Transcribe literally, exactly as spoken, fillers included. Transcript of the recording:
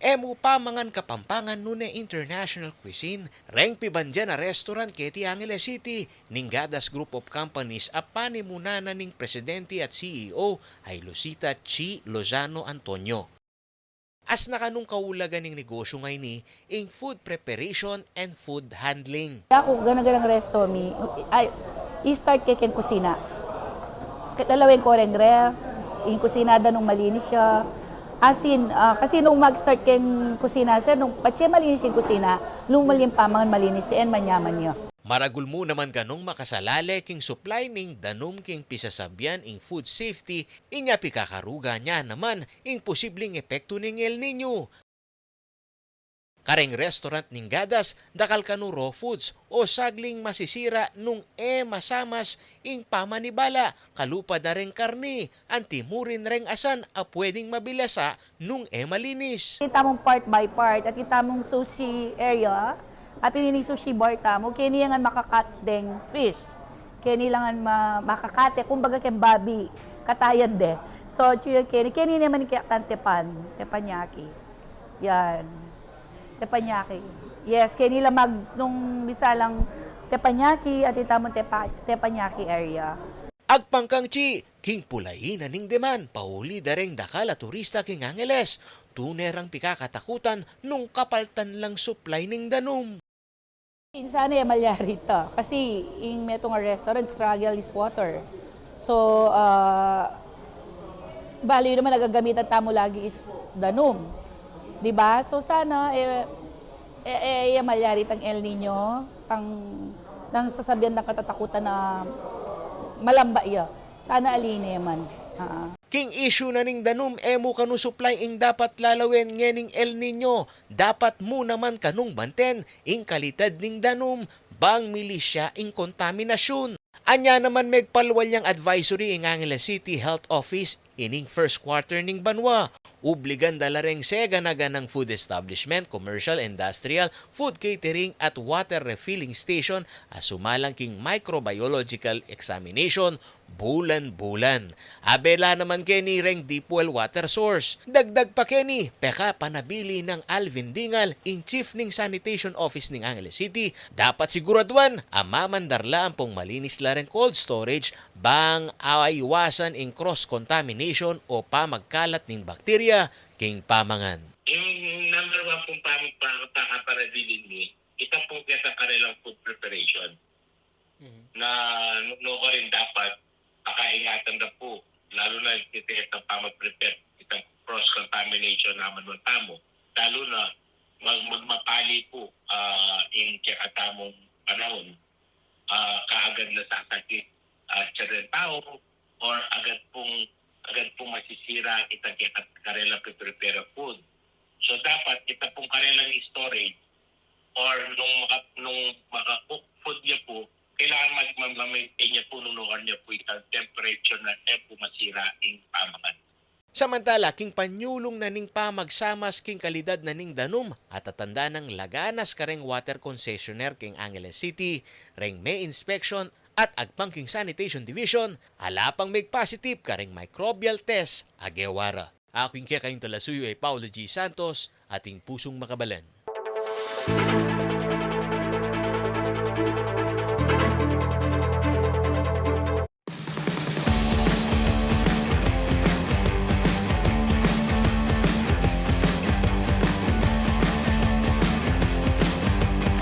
E mu pamangan Kapampangan nune international cuisine reng pibandian a restaurant keti Angeles City ning Gadas Group of Companies a panimunan na ning presidente at C E O a i Lucita Chi Lozano Antonio. Asna kanung kaulagan ning negosyu ngeni ing food preparation and food handling. Aku gana-ganang resto mi, ay, i-start ke keng kusina. Lalawen ku reng ref, ing kusina da nung malinis ya. Asin, ah, kasi nung mag-start keng kusina, sir, nung patse malinis ing kusina, nung malinis pamangan malinis, e manyaman ya. Maragul mu naman kanung makasalale king supply ning danum king pisasabian ing food safety, inya pikakaruga ne naman ing posibling epektu ning El Niño. Kareng restaurant ning Gadas, dakal kanu raw foods o sagling masisira nung e masamas ing pamanibala, kalupa da reng karni, anti mu rin reng asan a pwedeng mabilasa nung e malinis. Kita mung part by part, at kita mung sushi area, at ini sushi bar tamu, keni yang makakat deng fish. Keni lang ang ma-, makakate, kumbaga keng babi, katayan de. So, chuya keni, keni naman kaya tang tepan, teppanyaki. Yan. Teppanyaki. Yes, keni lang mag, nung bisa lang teppanyaki, at ita mo tepa-, teppanyaki area. Agpang kang Chi, king pulayi na ning demand, pauli da reng dakal a turista king Angeles, tune rang pikakatakutan nung kapaltan lang supply ning danum. Sana e malyari ita. Kasi ing metung a restaurant, struggle is water. So, ah, bale yu naman nagagamitan tamu lagi is danum. Di ba? So, sana, e, e, e, e malyari tang El Niño, tang, nang sasabian tang katatakutan na malamba ya. Sana ali ne man. Ha. King issue na ning danum, e mu kanu supply ing dapat lalawen ngening El Niño, dapat mu naman kanung banten ing kalidad ning danum, bang milisya ing kontaminasyun. Anya naman megpalwal yang advisory ing Angeles City Health Office ining first quarter ning banwa. Ubligan da la reng seganaganang food establishment, commercial, industrial, food catering at water refilling station a sumalang king microbiological examination bulan-bulan. Abela naman keni reng deep well water source. Dagdag pa keni, pekapanabili nang Alvin Dingal, ing chief ning sanitation office ning Angeles City, dapat siguraduan a mamandar la ampong malinis la reng cold storage bang aiwasan ing cross contamination o pamagkalat ning bakterya king pamangan. Ing number one pung pang-, pang-, pakaparabilin mi, ita pung keta karelang food preparation. Mhm. Na nu-, nukarin dapat pakaingatan da pu, lalu na ita, ita pamag-prepare, ita cross contamination naman wa tamu, lalu na mag-, magmapali pu, ah, ing kekatamung panahun, ah, kaagad na sasakit, ah, sa tau, or agad pung, agad pung masisira itang keka-, karela pe-prepare food. So, dapat ita pung karelang storage or nung maka-, nung maka-cook food ya pu, kailangan mag-, ma-, ma-maintain ya pu, nung nukar ya pu itang temperature na e pu masira ing pamangan. Samantala, king panyulung na ning pamagsamas king kalidad na ning danum, atatandan nang laganas kareng water concessionaire king Angeles City, reng me-inspection at agpang king Sanitation Division, ala pang meg-positive kareng microbial test a gewara. Aku ing kekayung talasuyu a i Paulo G Santos, ating pusung makabalan.